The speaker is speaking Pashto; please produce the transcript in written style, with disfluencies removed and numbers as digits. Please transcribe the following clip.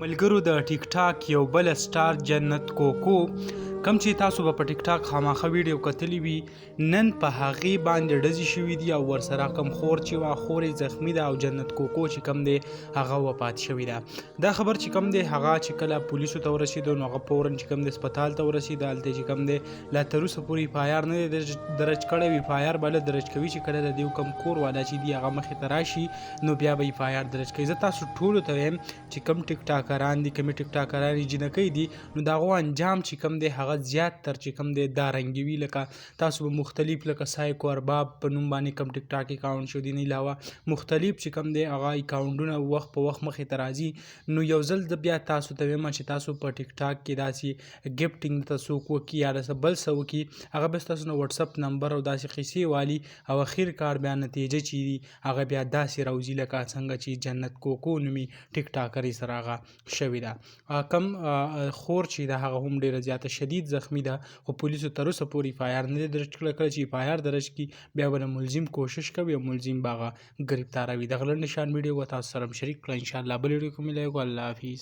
ملګرو د ټیک ټاک یو بل سټار جنت کوکو کم چې تاسو به په ټیک ټاک خاماخه ویډیو کتلی وي، نن په هغې باندې ډزې شوې دي او ورسره کم خور چې وه، خور یې زخمی ده او جنت کوکو چې کم دی هغه وفات شوې ده. دا خبر چې کم دی هغه چې کله پولیسو ته ورسېدو نو هغه فورا چې کم دی هسپتال ته ورسېده. هلته چې کم دی لا تر اوسه پورې اف آی آر نه دی درج کړی. اف آی آر به له درج کوي چې کله د دیو کم کور والا چې دی هغه مخې ته راشي، نو بیا به اف آی آر درج کوي. زه تاسو ټولو ته وایم چې کم ټیک ټاکران دي، کمی ټیک ټاکران جنکۍ دي، نو د هغو انجام چې کم دی هغه زیات تر چې کم دی دا رنګي وي. لکه تاسو به مختلف لکه سایکو ارباب په نوم باندې کم ټیک ټاک اکاونټ شو، دین علاوه مختلف چې کم دی هغه اکاونټونه وخت په وخت مخې ته راځي. نو یو ځل زه بیا تاسو ته وایم چې تاسو په ټیک ټاک کې داسې ګفټینګ ته څوک وکړي یا داسې بل څه وکړي، هغه به ستاسو نه واتساپ نمبر او داسې قصې والي او اخیر کار بیا نتیجه چې دي هغه بیا داسې راوځي لکه څنګه چې جنت کوکو نومي ټیک ټاکرې سره هغه شوې ده. کم خور چې ده هغه هم ډیره زیاته شدید زخمی ده، خو پولیسو تر اوسه پورې اف آی آر نه دی درج کړی. کله چې اف آی آر درج کړي بیا به د ملزم کوشش کوي او ملزم به هغه ګرفتاروي. دغه لنډ شان ویډیو به تاسو سره شریک کړه. ان شاء الله بل ویډیو کې ملایو. الله حافظ.